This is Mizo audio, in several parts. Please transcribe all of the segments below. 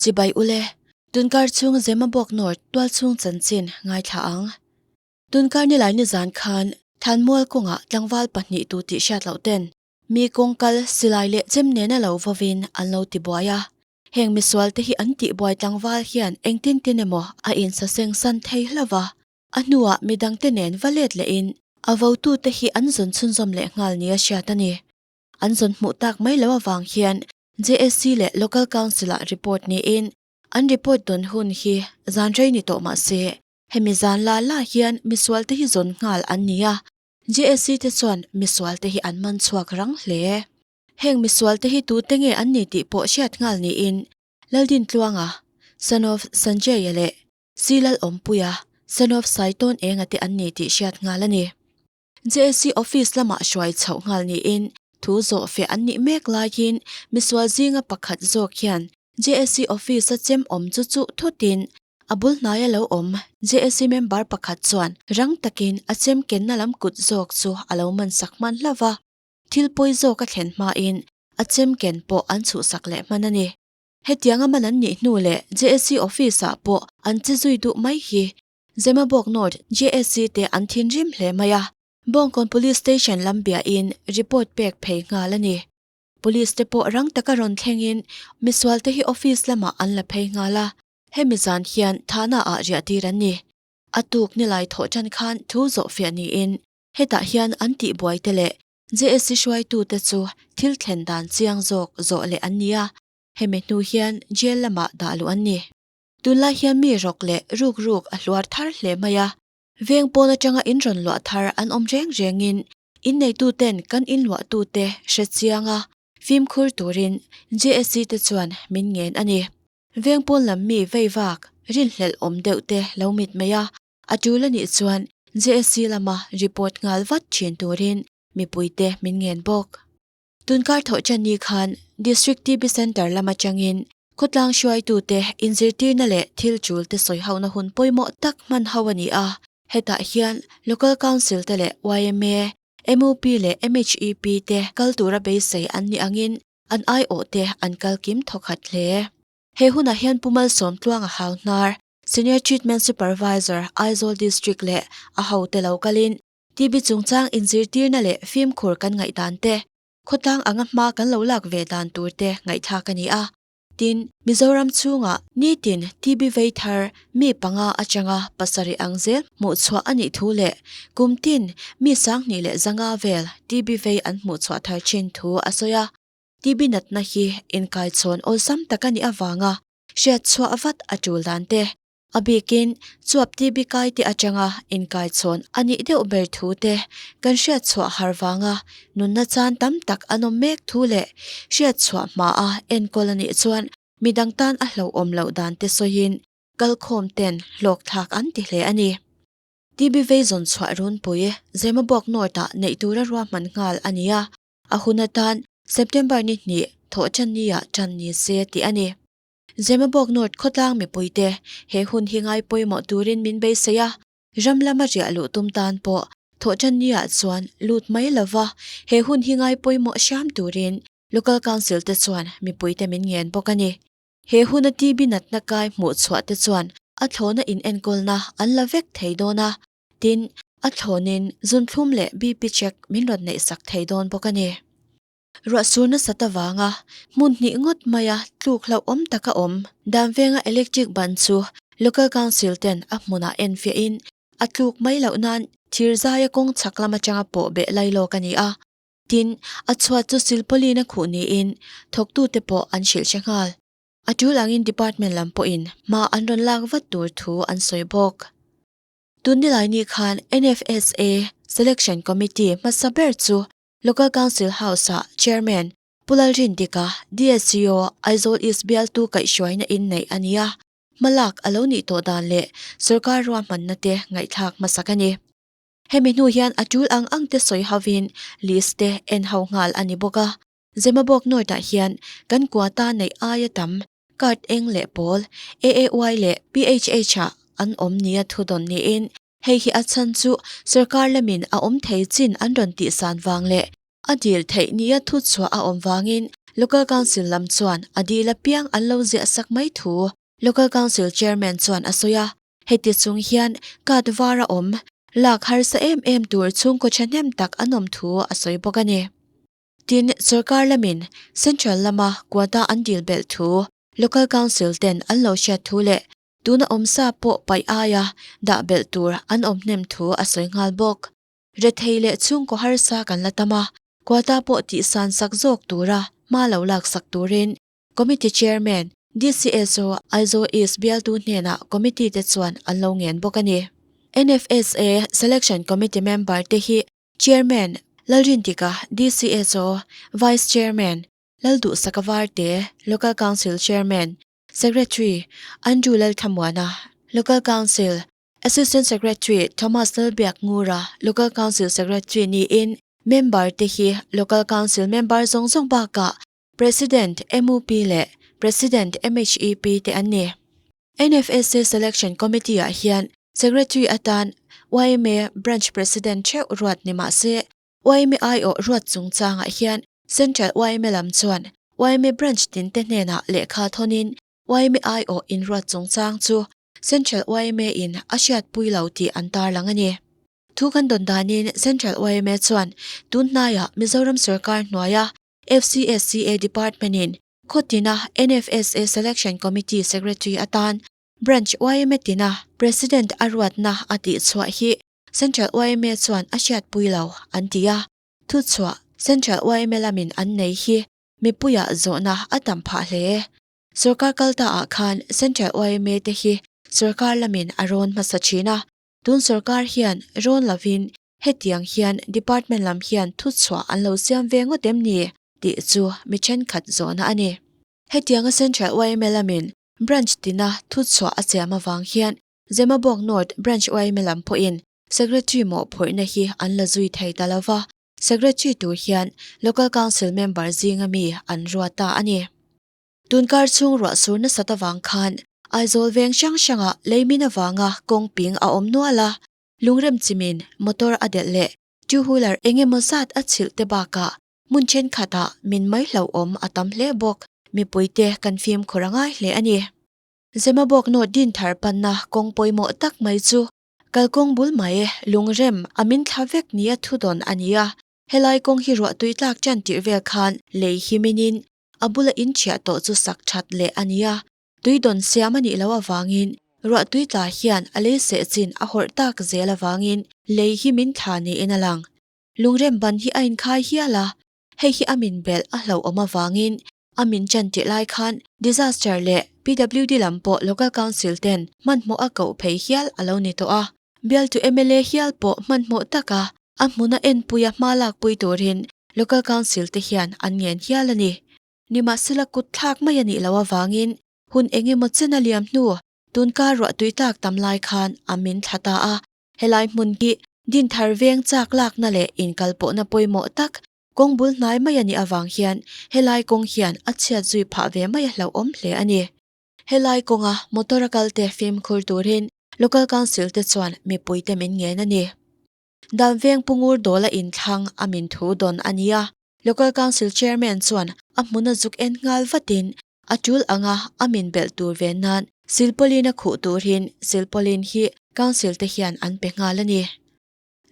Chibai ule, tunkar chhung Zemabawk North tualchhung chanchin ngaithla ang. Tunkar nilai nizan khan Thanmual kawngah tlangval pahnihtu tih hriat loh ten mi kawngkal silai leh chem nena lo vawin an lo tibuai a. Heng misual te hi an tihbuai tlangval hian engtin tin emaw a insaseng san thei hlauh va, a hnuah midangte nen va let lehin a votute hi an zawn chhunzawm leh nghal nia hriat a ni. An zawn hmuh tak mai lo avang hian JSC leh Local Council-ah report niin an report dawn hun hi zan rei ni tawh mah se hemi zan la la hian misualte hi zawn nghal an ni a, JSC te chuan misualte hi an man chhuak rang hle. Heng misualte hi tute nge an ni tih pawh hriat nghal niin Laldintluanga, son of Sanjay-a leh Si Lalawmpuia, son of Saitawn Enga te an ni tih hriat nghal a ni. JSC office lamah hruai chhoh nghal niin thu zawh feh an nih mek laiin misual zinga pakhat zawk hian JSC office-a chem awm chu chuh thutin a bul hnaia lo awm JSC member pakhat chuan rang takin a chem kenna lam kut zawk chu a lo man sak hman hlauh va. Thil pawi zawk a thlen hmain a chem ken pawh an chhuhsak leh hman a ni. Hetianga man an nih hnu leh JSC office-ah pawh an che zui duh mai hi Zemabawk North JSC te an thinrim hle mai a, Bawngkawn Police Station lam biahin report pek phei nghal a ni. Police te pawh rang taka rawn thlengin misual te hi office lamah an la phei nghal a, hemi zan hian thana ah riahtir an ni. A tuk nilai thawh tan khan thu zawhfiah niin Hetah hian an tihbuaite leh JSC hruaitute chu thil thlen dan chiang zawk zawh leh an ni a, hemi hnu hian jail lamah dah luh an ni. Tunlai hian mi rawk leh ruk ruk a hluar thar hle mai a, veng pawn atanga in rawn luah thar an awm reng rengin inneituten kan inluahtute hre chiang a, fimkhur turin JSC te chuan min ngen a ni. Veng pawn lam mi vei vak rinhlelh awm deuh te lo mit mai a, A tul a nih chuan JSC lama report nghal vat thin turin mipuite min ngen bawk. Tunkar thawh tan ni khan District TB Centre lam atangin khawtlang hruaitute inzirtirna leh thil tul te sawi hona hun pawimawh tak hman ho a ni a, hetah hian Local Council te leh yma, mup leh MHEP te kal tura beisei an nih angin an aiawh te an kal kim thawkhat hle. He hunah hian Pu Malsawmtluanga Hauhnar, Senior Treatment Supervisor, Aizawl District leh a hote lo kalin TB chungchang inzirtirna leh fimkhur kan ngaihdan te, khawtlang anga hma kan lo lak ve dan tur te ngaihthlak a ni a. Tin, Mizoram chhungah nitin TB vei thar mi panga atanga pasarih ang zel hmuhchhuah a nih thu leh kum tin mi sanghnih leh zanga vel TB vei an hmuhchhuah thar thin thu a sawi a. TB natna hi inkaichhawn awlsam tak a nih avanga hriat chhuah vat a tul dan te, a bikin chuap TB kai te atanga inkaichhawn a nih deuh ber thu te kan hriat chhuah har vanga nunna chan tam tak an awm mek thu leh hriat chhuah hmaa enkawl a nih chuan midang tan a hlauhawm loh dan te sawiin kalkhawm ten hlawkthlak an ti hle a ni. TB vei zawn chhuah runpui Zemabawk North-ah neih tura ruahman nghal a ni a. A hun atan September ni hnih thawh tan nia tan ni se tih a ni. Zemabawk North khawtlang mipuite he hun hi ngai pawimawh turin min beisei a, ram lama riah luh tum tan pawh thawh tan nia chuan lut mai lova he hun hi ngai pawimawh hriam turin Local Council te chuan mipuite min ngen bawk a ni. He huna TB natna kai hmuh chhuah te chuan a thlawhna inenkawlna an la vek thei dawn a, Tin, a thlawnin zunthlum leh BP check min rawn neihsak thei dawn bawk a ni. Ruahsur nasat avanga hmun hnih ngawt maia tluk hlauhawm taka awm dan venga electric ban chu Local Council ten a hmunah enfiahin a tluk mai loh nan thir zaia kawng chhak lam atanga pawh beh lailawk a ni a. Tin, a chhuat chu silpauline khuh niin thawktute pawh an hrilh hre nghal. A tul angin department lam pawhin hma an rawn lak vat tur thu an sawi bawk. Tun nilai ni khan NFSA Selection Committee hmasa ber chu Local Council House-ah Chairman Pu Lalrindika, DSCO, Aizawl East bialtu kaihhruaina inneih a ni a, hmalak a lo nih tawh dan leh sorkar ruahmanna te ngaihthlak hmasak a ni. Hemi hnu hian a tul ang ang te sawi hovin list te en ho nghal a ni bawk a. Zemabawk North-ah hian kan quota neih aia tam Card eng leh pawl, AAY leh PHH-ah an awm nia thudawn niin hei hi a chhan chu sorkar lamin a awm thei chin an rawn tihsan vang leh a dil theih nia thuchhuah a awm vangin Local Council lam chuan a dil apiang an lo ziah sak mai thu Local Council Chairman chuan a sawi a. Heti chung hian card var a awm, lak harsa em em tur chhungkaw thahnem tak an awm thu a sawi bawk a ni. Tin, sorkar lamin Central lama quota an dil belh thu Local Council ten an lo hriat thu leh tuna awmsa pawh paih aia dah belh tur an awm hnem thu a sawi nghal bawk. Rethei leh chhungkaw harsa kan la tam a, quota pawh tihsan sak zawk tura hma lo lak sak turin Committee Chairman DCSO Aizawl East bialtu hnenah Committee te chuan an lo ngen bawk a ni. NFSA Selection Committee member te hi Chairman Lalrintika, DCSO, Vice Chairman Lalduhsaka Varte, Local Council Chairman, Secretary Andrew Lalthamuana, Local Council Assistant Secretary Thomas Lalbiak Ngura, Local Council Secretary niin member te hi Local Council member zawng zawng bakah President MUP leh President MHEP te an ni. NFSA Selection Committee ah hian Secretary atan yma Branch President theuh ruat ni mah se yma aiawh ruat chungchangah hian Central yma lam chuan yma Branch tin te hnenah lehkha thawnin yma aiawh inruat chungchang chu Central yma in a hriatpui lo tih an tarlang a ni. Thu kan dawn danin Central yma chuan tun hnaiah Mizoram sorkar hnuaia FCSCA Department in khawtina NFSA Selection Committee Secretary atan Branch yma tina President a ruatna a tihchhuah hi Central yma chuan a hriatpui lo an ti a, thuchhuah Central yma lamin an nei hi mipuiah zawhna a tam phah hle. Sorkar kal ta ah khan Central yma te hi sorkar lamin a rawn hmasa thin a, tun sorkar hian rawn lovin hetiang hian department lam hian thuchhuah an lo siam ve ngawt em ni tih chu mi thenkhat zawhna a ni. Hetianga Central yma lamin branch tina thuchhuah a siam avang hian Zemabawk North Branch yma lam pawhin Secretary mawhphurhna hi an la zui thei ta lova, Secretary tur hian Local Council member zinga mi an ruat ta a ni. Tunkar chhung ruah sur nasat avang khan Aizawl veng hrang hrangah leimin avanga kawng ping a awm nual a, lungrem chimin motor a delh leh two wheeler eng emaw zat a chhilh te bakah hmun thenkhatah min mai hlauhawm a tam hle bawk. Mipuite kan fimkhur a ngai hle a ni. Zemabawk North Dinthar panna kawng pawimawh tak mai chu Kalkawng bul mai lungrem a min thla vek nia thudawn a ni a, helai kawng hi ruah tui tlak tan tirh vel khan lei himinin a bula in chhiah tawh chu sak that leh a ni a, tuidawn siam a nih loh avangin ruah tui tla hian a lei seh chin a hawrh tak zel avangin lei hi min thla niin a lang. Lungrem ban hi a inkhai hial a, hei hi a min belh a hlauhawm avangin A min chan tih lai khan Disaster leh PWD lam pawh Local Council ten hmanhmawh a koh phei hial a lo ni tawh a. Bialtu mla hial pawh hmanhmawh taka a hmuna enpuia hma lakpui turin Local Council te hian an ngen hial a ni. Nimahsela kut thlak mai a nih loh avangin hun eng emaw chen a liam hnu tunkar ruahtui tlak tam lai khan a min thla ta a. Helai hmun hi Dinthar veng chak lakna leh inkalpawhna pawimawh tak Kawng bul hnai mai a nih avang hian helai kawng hian a chhiat zui phah ve mai a hlauhawm hle a ni. Helai kawnga motor a kalte fimkhur turin Local Council te chuan mipuite min ngen a ni. Dan veng Pungur dawla inthlang a min thu dawn a ni a, Local Council Chairman chuan a hmuna zuk en nghal vatin a tul anga a min belh tur ve nan silpauline a khuh turin silpauline hi Council te hian an pe nghal a ni.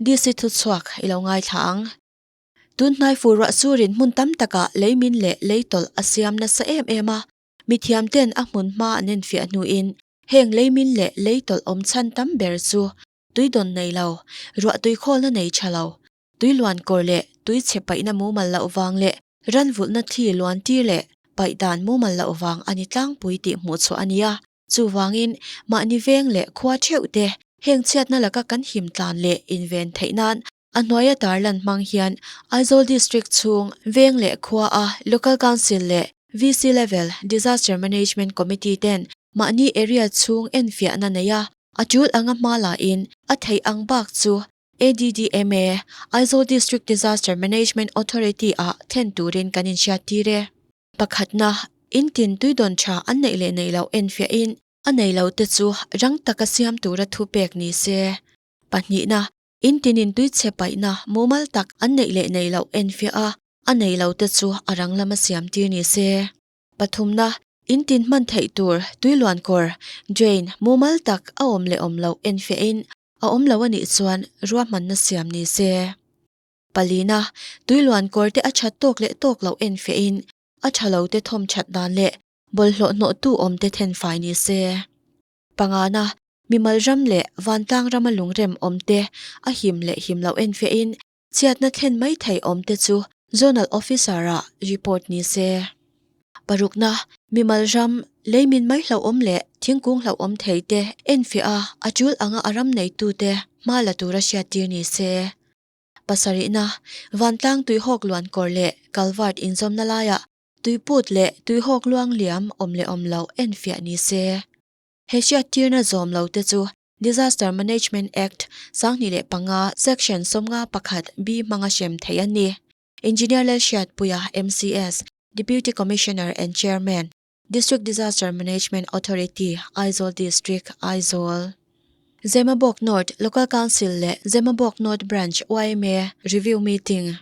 DC thuchhuak i lo ngaithla ang. Tun hnai fur ruah surin hmun tam takah leimin leh leitawlh a siam nasa em em a, mithiam ten a hmun hma an enfiah hnuin heng leimin leh leitawlh awm chhan tam ber chu tuidawn nei lo, ruah tuikhawlna nei tha lo, tui luan kawr leh tui chhe paihna mumal loh vang leh ranvulhna thli luan tir leh paih dan mumal loh vang a ni tlangpui tih hmuhchhuah a ni a. Chuvangin mahni veng leh khua theuh te heng chhiatna laka kan him tlan leh inven theih nan A hnuaia tarlan hmang hian Aizawl District chhung veng leh khua a Local Council leh VC Level Disaster Management Committee ten mahni area chhung enfiahna nei a, a tul anga hma lahin a theih ang bak chu ADDMA, Aizawl District Disaster Management Authority ah thlen turin kan inhriattir e. Pakhatna, in tin tuidawn tha an neih leh neih loh enfiahin a nei lo te chu rang taka siam tura thupek ni se. Pahnihna, In tinin tuichhe paihna mumal tak an neih leh neih loh enfiah a, a nei lo te chu a rang lama siam tir ni se. Pathumna, in tin hman theih tur tuiluan kawr, drain, mumal tak a awm leh awm loh enfiahin a awm lo a nih chuan ruahmanna siam ni se. Palina, tuiluan kawr te a that tawk leh tawk loh enfiahin a tha lo te thawm that dan leh bawlhhlawh hnawhtu awm te thenfai ni se. Pangana, mimal ram leh vantlang rama lungrem awm te a him leh him loh enfiahin Chhiatna thlen mai thei awm te chu Zonal Officer-ah report ni se. Parukna, mimal ram, leimin mai hlauhawm leh thingkung hlauhawm thei te enfiah a, a tul anga a ram neitute hma la tura hriattir ni se. Pasarihna, vantlang tuihawk luan kawr leh culvert inzawmna laiah tuiput leh tuihawk luang liam awm leh awm loh enfiah ni se. He hriattirna zawm lo te chu Disaster Management Act, 2005, Section 51 B hmanga hrem theih a ni. Engineer Lalhriatpuia, MCS, Deputy Commissioner and Chairman, District Disaster Management Authority, Aizawl District, Aizawl. Zemabawk North Local Council leh Zemabawk North Branch yma Review Meeting.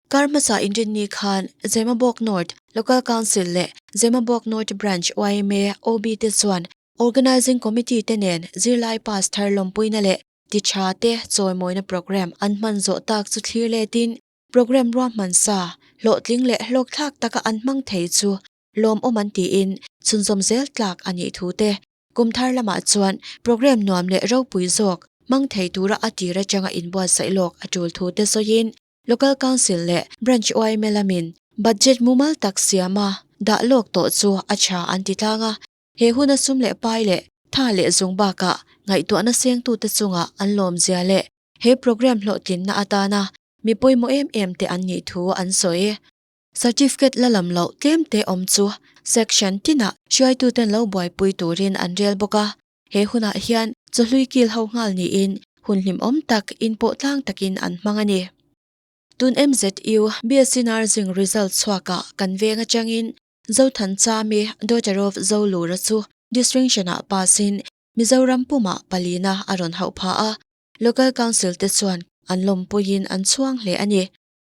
Kar hmasa inrinni khan Zemabawk North Local Council leh Zemabawk North Branch yma OB te chuan Organising Committee te nen zirlai pass thar lawmpuina leh ti tha te chawimawina programme an hman zawh tak chu thlir letin programme ruahman sa hlawhtling leh hlawkthlak taka an hmang thei chu lawmawm an tiin chhunzawm zel tlak a nih thu te kum thar lamah chuan programme nuam leh ropui zawk hmang thei tura a tir atanga inbuatsaih lawk a tul thu te sawiin Local Council leh Branch yma lamin budget mumal tak siama dah lawk tawh chu a tha an ti tlang a. He huna sum leh pai leh tha leh zung bakah ngaihtuahna sengtute chungah an lawmzia leh he programme hlawhtlinna atana mi pawimawh em em te an nih thu an sawi. Certificate la lam loh tlem te awm chu section tinah hruaituten lo buaipui turin an rel bawk a. He hunah hian chawhlui kil ho nghal niin hun hlimawm tak inpawh tlang takin an hmang a ni. Tun MZU BSc Nursing result chhuakah kan veng atangin Zothan Chami, daughter of Zolura chu distinction-ah pass-in Mizoram pumah palina a rawn hauh pha a, Local Council te chuan an lawmpuiin an chhuang hle a ni.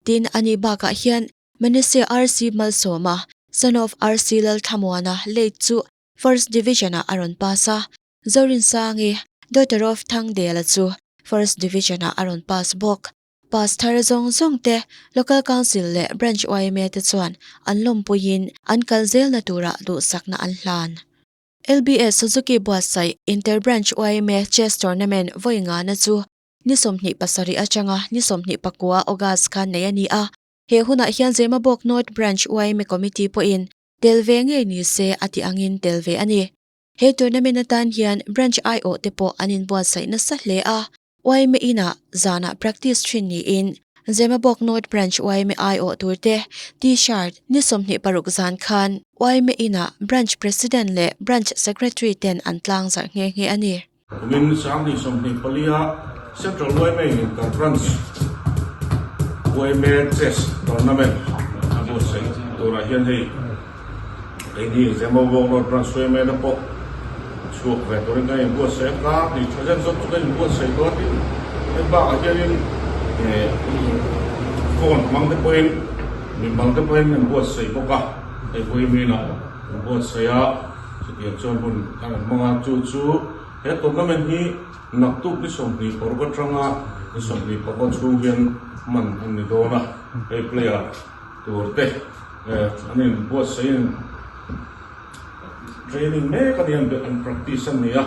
Tin, ani bakah hian Manise RC Malsawma, son of RC Lalthlamuana late chu First Division-ah a rawn pass a, Zorinsangi, daughter of Thangdela chu First Division-ah a rawn pass bawk. Pass thar zawng zawng te Local Council leh Branch yma te chuan an lawmpuiin an kal zelna turah duhsakna an hlan. LBS Suzuki buatsaih Inter Branch yma Chess Tournament vawi ngana chu ni 27 atanga ni 29 August khan nei a ni a. He hunah hian Zemabawk North Branch yma Committee pawhin tel ve ngei ni se a tih angin tel ve a ni. He tournament atan hian Branch aiawh te pawh an inbuatsaih nasa hle a. Yma inah zanah practice thin niin Zemabawk North Branch yma aiawh turte T-shirt ni 26 zan khan yma inah Branch President leh Branch Secretary ten an tlangzarh nghe nghe a ni. Kumin 2024 a Central yma in kan Branch yma Chess Tournament a buatsaih turah hian hei Keini Zemabawk Road Branch yma te pawh chhuak ve turin kan inbuatsaih a, kar hnih tha zet zawk chu kan inbuatsaih dawn tin hei bakah hianin phone hmang te pawhin mimal te pawhin kan buatsaih bawk a, hei vawimin ah kan buatsaih a, chutiang chuan hun kan rawn hmang a, chu chu he tournament hi naktuk ni 26 atanga ni 25 chhung hian hman an ni dawn a, hei player tur te an inbuatsaihin training mek a ni an an practice a ni a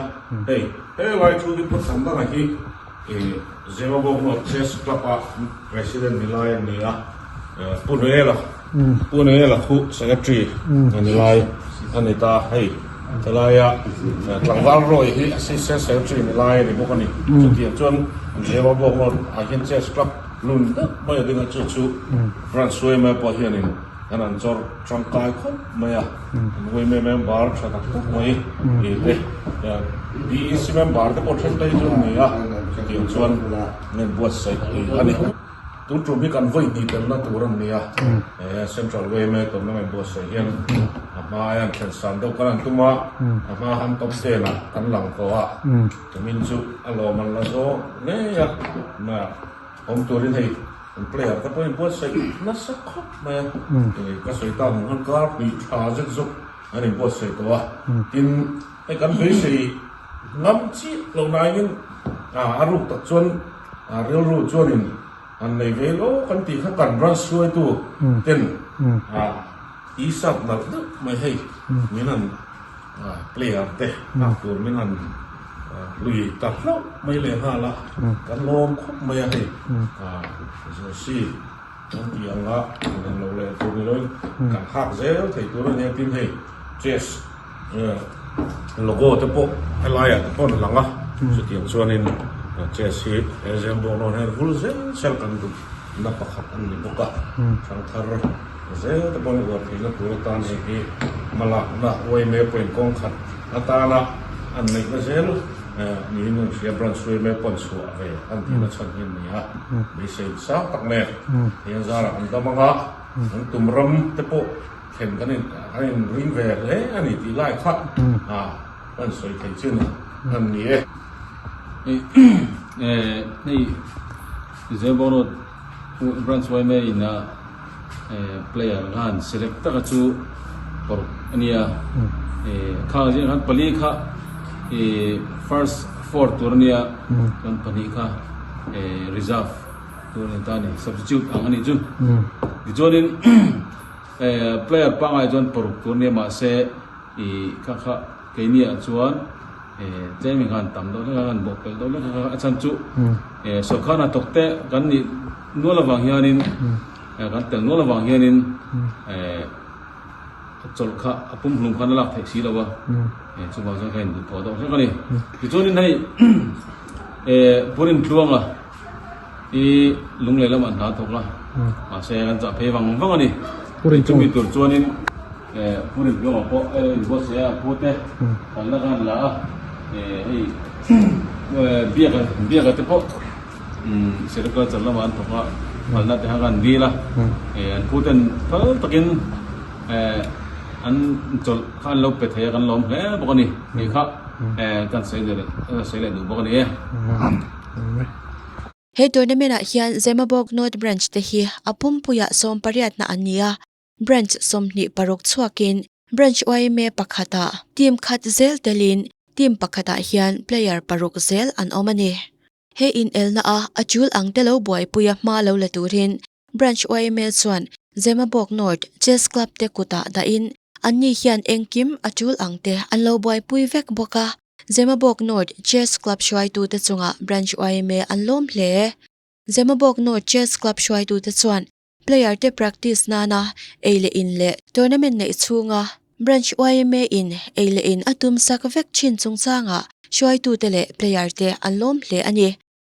hei helai thu hi Pu Thandanga hi ih Zemabawk North Chess Club a president ni lai a ni a Pu Noela Pu Noela khu secretary a ni lai a ni ta hei helaia tlangval Roy hi assistant secretary ni lai a ni bawk a ni chutiang chuan Zemabawk North ah hian Chess Club Lun deuh mai a ding a chu chu Branch yma pawh hianin an an chawr tangkai khawp mai a, an yma member tha tak tak mai ni te BEC member te pawh then phei chu an ni a, chutiang chuan an inbuatsaih a ni. Tun tum hi kan vawi hnih telna tur an ni a, Central yma tournament buatsaih hian a hma aia an thlen san deuh kan han tum a, a hma han top ten ah kan lang tawh a, tumin chu a lawm an la zawk ngei a. Awm turin hei Kan player te pawhin buatsaih nasa khawp mai a, ka sawi tak ang khan kar hnih tha zet zawk an inbuatsaih tawh a, tin hei kan beisei ngam chiah lo nain a ruk tak chuan rilru chuanin an nei ve lo kan tih kha kan branch hruaitu ten t-shirt nalh deuh mai hei min han player te hak tur min han hlui ta hlauh mai leh nghal a, kan lawm khawp mai a hei jersey kan tih ang a kan lo leh tur ni loin kan hak zel thei tur a nia tin hei chess logo te pawh helaiah te pawh an lang a chutiang chuanin chess hi he Zembawk rawn hian vul zel zel kan duh na pakhat a ni bawk a thangthar Zel te pawn uar theihna tur atan hei hi hmalakna uaime pawhin kawng khat atana an neihna zel niin an hria. Branch uaime pawn chhuah ve an tihna chhan hi an ni a, beisei sang tak nen hian zarah an dam anga an tum ram te pawh thlen kan in kan inring ve hle a ni tih lai kha kan sawi thei chin an ni e. Hei Zebawrawt Branch yma in a player khan select taka chu paruk a nia khang zingah khan pali kha first four tur a nia chuan pahnih kha reserve tur a ni ta a ni substitute ang a nih chu tichuanin player pangngai chuan paruk tur a nia mahse ih kha kha keiniah chuan tlem in khan tam deuh hlek a kan bawh pelh deuh hlek a a chhan chu sawrkar hnathawk te kan nih nual avang hianin kan tel nual avang hianin chawlh kha a pum hlum khan a lak theih si lo a chuvang chuan ka induh tawh deuh hlek a ni tichuanin hei Purin Tluanga i lunglei lamah an hna thawk a mahse kan chah phei vang vang a ni chumi tur chuanin Purin Tluanga pawh inbuatsaih a pute phalna khan la a hei biaka biaka te pawh Sericulture lamah an thawk a phalna te kha kan dil a an puten phal takin an chawlh kha an lo pe thei a kan lawm hle bawk a ni tih kha kan sawi leh sawi leh duh bawk a ni e. He tournament ah hian Zemabawk North Branch te hi a pumpuiah sawmpariatna an ni a, Branch 26 chhuakin Branch yma pakhatah team khat zel telin team pakhatah hian player paruk zel an awm a ni. He inelna a a tul ang te lo buaipuia hma lo la turin Branch yma chuan Zemabawk North Chess Club te kutah dahin anni hian engkim a tul ang te an lo buaipui vek bawk a. Zemabawk North Chess Club hruaitute chungah Branch yma an lawm hle. Zemabawk North Chess Club hruaitute chuan player te practice nana ei leh in leh tournament neih chhunga Branch yma in ei leh in a tum sak vek thin chungchangah hruaitute leh player te an lawm hle a ni.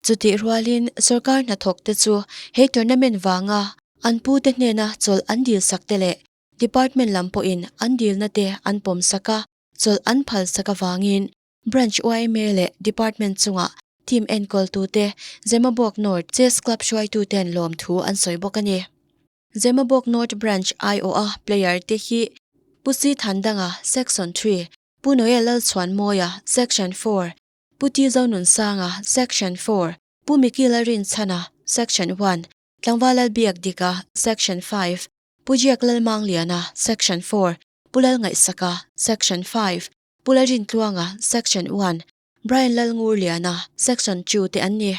Chutih rualin sorkar hnathawk te chu he tournament vanga an pute hnena chawlh an dil sak te leh department lam pawhin an dilna te an pawm sak a, chawlh an phal sak avangin Branch yma leh Department chungah team enkawltute Zemabawk North Chess Club hruaituten lawmthu an sawi bawk a ni. Zemabawk North Branch aiawha player te hi Pu Si Thandanga, Section 3, Pu Noel Lalchhuanmawia, Section 4, Pu T Zonunsanga, Section 4, Pu Micky Lalrinchhana, Section 1, Tlangval Lalbiak Dika, Section 5, Pu Jiak Lalmangliana, Section 4, Pu Lalngaihsaka, Section 5, Pu Lalrintluanga, Section 1, Brian Lalngurliana, Section 2 te an ni.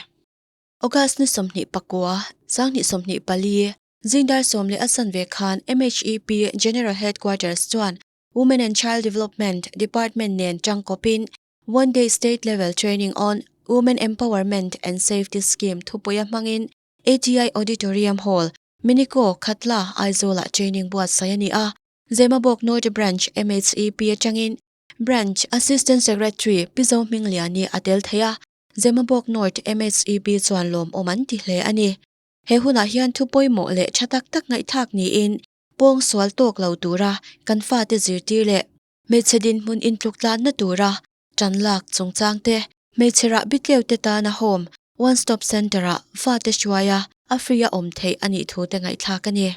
August ni 29, 2024, Zingdar 10 a san ve khan MHEP General Headquarters chuan Women and Child Development Department nen tangkawpin One Day State Level Training on Women Empowerment and Safety Scheme thupuia hmangin ATI Auditorium Hall, Minico, Khatla, Aizawlah training buatsaih a ni a. Zemabawk North Branch MHEP atangin Branch Assistant Secretary Pi Zohmingliani a tel thei a, Zemabawk North MHEP chuan lawmawm an ti hle a ni. He hunah hian thu pawimawh leh tha tak tak ngaihthlak niin pawng sual tawk lo tura kan fate zirtir leh hmeichhe dinhmun intluk tlanna tura tan lak chungchang te, hmeichhe rah bitleu te tana home, one stop centre ah fate hruaia a free a awm theih a nih thu te ngaihthlak a ni.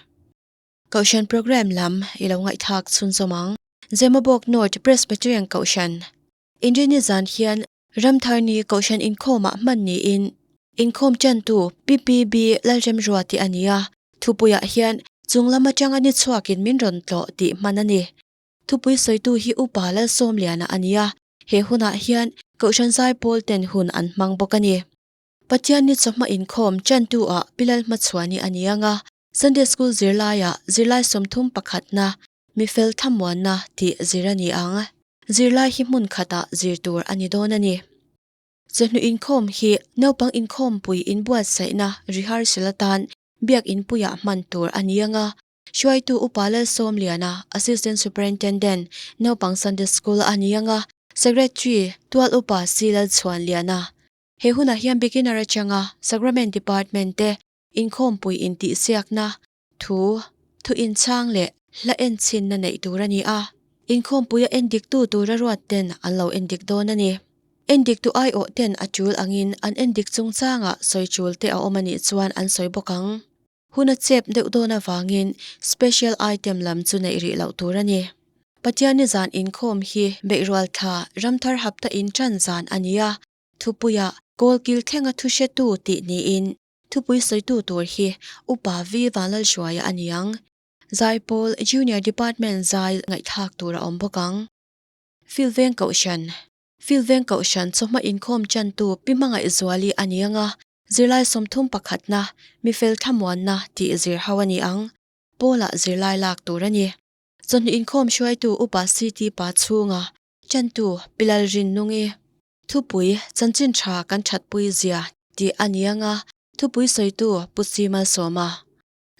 Kohhran programme lam i lo ngaihthlak chhunzawm ang. Zemabawk North Presbyterian Kohhran Inrini zan hian Ramtharni Kohhran inkhawmah hman niin. Inkhawm tantu PPB Lalremruati a ni a, thupuiah hian chung lam atanga ni chhuakin min rawn tlawh tih hman a ni. Thupui sawitu hi Upa Lalsawmliana a ni a, he hunah hian Kohhran Zaipawl ten hun an hmang bawk a ni. Pathian ni chawhma inkhawm tantu ah Pi Lalhmachhuani a ni ang a, Sunday School zirlaiah zirlai 30 pakhatna mifel thlamuanna tih zir a ni ang. Zirlai hi hmun khatah zir tur a ni dawn a ni. Chawhnu inkhawm hi naupang inkhawmpui inbuatsaihna rehearsal atan biak inpuiah hman tur a ni ang a, hruaitu Upa Lalsawmliana, Assistant Superintendent, Naupang Sunday School a ni ang a, Secretary, Tual Upa C Lalchhuanliana. He hunah hian beginner atanga Sacrament Department te inkhawmpui intihsiakna, thu, thu inchhang leh hla enchinna neih tur a ni a, inkhawmpuia endiktu tura ruat ten an lo endik dawn a ni. Endiktu aiawh ten a tul angin an endik chungchangah sawi tul te a awm a nih chuan an sawi bawk ang. Hun a chep deuh dawn avangin special item lam chu neih rih loh tur a ni. Pathianni zan inkhawm hi beihrual thla ramthar hapta intan zan a ni a, thupuiah kawlkil thlenga thu hretu tih niin Thupui sawitu tur hi Upa V Vanlalhruaia a ni ang. Zaipawl Junior Department zai ngaihthlak tur a awm bawk ang. Field Veng Kohhran Field Veng Kohhran chawhma inkhawm chantu Pi Hmangaihzuali a ni ang a, zirlai 30 pakhatna, mifel thlamuanna tih zir ho a ni ang. Pawlah zirlai lak tur a ni. Chawhnu inkhawm hruaitu Upa CT Pa chhunga chantu Pi Lalrinnungi. Thupui, Chanchin tha kan thatpui zia tih a ni ang a, thupui sawitu Pu Si Malsawma.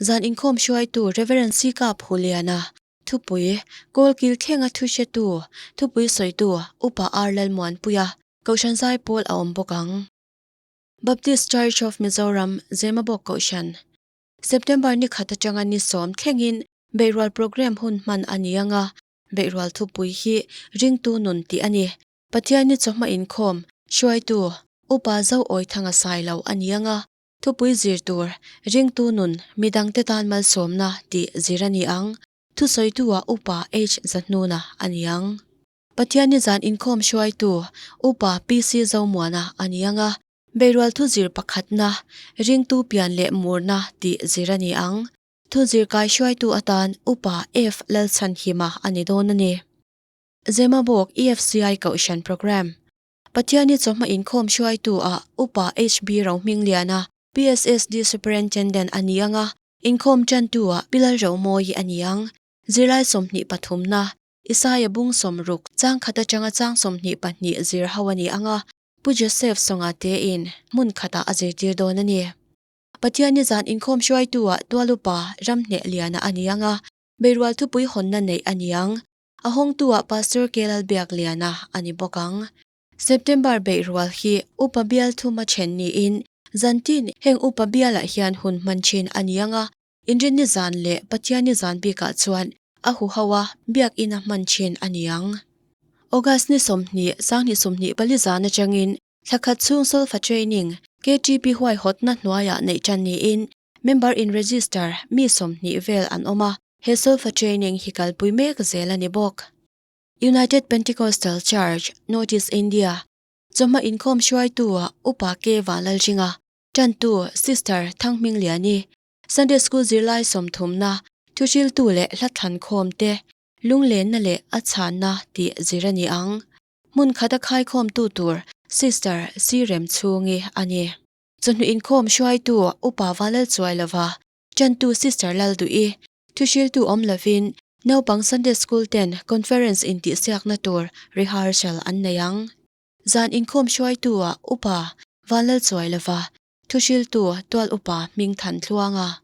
Zan inkhawm hruaitu Rev. Sika Phuliana, thupui, Kawlkil thlenga thu hretu, thupui sawitu Upa R Lalmuanpuia, Kohhran Zaipawl a awm bawk ang. Baptist Church of Mizoram, Zemabawk Kohhran. September ni khat atanga ni 10 thlengin beihrual programme hun hman a ni ang a, beihrual thupui hi ringtu nun tih a ni. Pathian ni chawhma inkhawm, hruaitu, Upa Zo Awithanga sai lo a ni ang a, thupui zir tur, ringtu nun, midangte tan malsawmna tih zir a ni ang. Thusawitu-ah Upa H Zahnuna a ni ang. Pathian ni zan inkhawm hruaitu, Upa PC Zomuana a ni ang a, beirual thu zir pakhatna, ringtu pian leh murna tih zir a ni ang. Thu zir kai hruaitu atan Upa F Lalchhanhima a ni dawn a ni. Zemabawk EFCI Kohhran Programme Pathian hi chawhma inkhawm hruaitu ah Upa HB Rohmingliana, PSSD Superintendent a ni ang a, inkhawm tantu ah Pi Lalromawi a ni ang. Zirlai 23 na, Isaia bung 60, chang khat atanga chang 22 zir ho a ni ang a, Pu Joseph Songa te in hmun khatah a zirtir dawn a ni. Pathian hi zan inkhawm hruaitu ah Tualupa Ramhnehliana a ni ang a, Beirual thupui hawnna neih a ni ang. A hawngtu-ah Pastor K Lalbiakliana a ni bawk ang. September beihrual hi Upa Bial thuma then niin zantin heng Upa Bialah hian hun hman thin a ni ang a, Inrinni zan leh Pathianni zan bikah chuan a huho a biakina hman thin a ni ang. August ni 20, 2024 zan atangin thla khat chhung Solfa Training, KTP huaihawtna hnuaiah neih tan niin Member in register mi 20 vel an awm a, he solfa training hi kalpui mek zel a ni bawk. United Pentecostal Church, North East India, chawhma inkhawm hruaitu-ah Upa K Vanlalringa, tantu Sister Thanghmingliani, Sunday School zirlai 30 na, thuhriltu leh hla thlankhawm te, lunglenna leh a chhanna tih zir a ni ang. Hmun khata khaikhawmtu tur Sister C Remchhungi a ni. Chawhnu inkhawm hruaitu Upa Vanlalchuai lova tantu Sister Lalduhi, thuhriltu awm lovin naupang Sunday School ten conference intihsiakna tur rehearsal an nei ang. Zan inkhawm hruaitu-ah Upa Vanlalchuai lova thuhriltu Tual Upa hming than thluang a.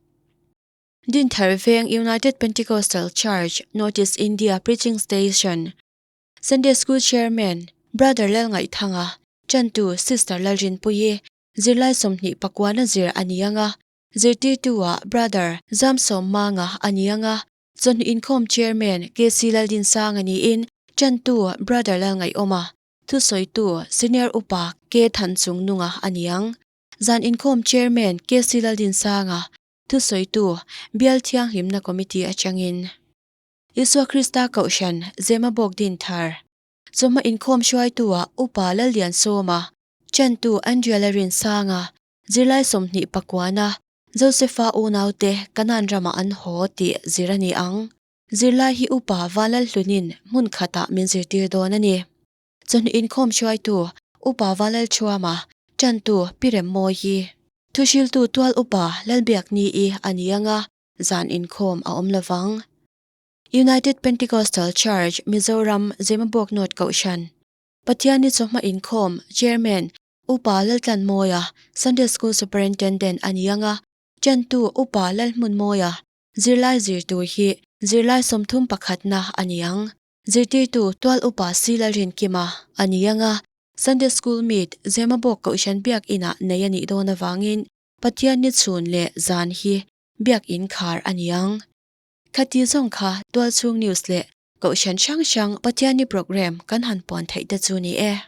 Dinthar Veng United Pentecostal Church, North East India Preaching Station, Sunday School Chairman, Brother Lalngaihthanga, Chantu, Sister Lalrinpuii, zirlai 29 na zir a ni ang a, zirtirtu-ah Brother Zamsawmmanga a ni ang a, chawhnu inkhawm Chairman KC Laldinsanga niin Chantu, Brother Lalngaihawma, thusawitu Senior Upa K Thanchungnunga a ni ang. Zan inkhawm Chairman KC Laldinsanga, thusawitu Bial Thianghlimna Committee atangin Isua Krista Kohhran, Zemabawk Dinthar. Chawhma inkhawm hruaitu-ah Upa Lalliansawma, Chantu Andrea Lalrinsanga. Zirlai 20 pakuana Josefa unaute Kanaan ramah an haw tih zir a ni ang. Zirlai hi upa Valalhlunin hmun khatah min zirtir dawn a ni. Chawhnu inkhawm hruaitu Upa Valalthuama, Tantu Pi Remmawi hi thuhriltu tual upa Lalbiakni-i a ni ang a, zan inkhawm a awm lovang. United Pentecostal Church Mizoram Zemabawk North Kohhran Pathianni chawhma inkhawm Chairman Upa Laltlanmawia, Sunday School Superintendent a ni ang a, Tantu Upa Lalhmunmawia, Zirlai zir tur hi zirlai 30 pakhatna a ni ang. Zirtirtu Tual Upa Si Lalrinkima a ni ang a, Sunday School Meet Zemabawk Kohhran Biak Inah nei a nih dawn avangin Pathian ni chhun leh zan hi Biak In khar a ni ang. Khati zawng kha Tualchhung News leh Kohhran hrang hrang Pathian ni program kan han puan theih te chu ni e.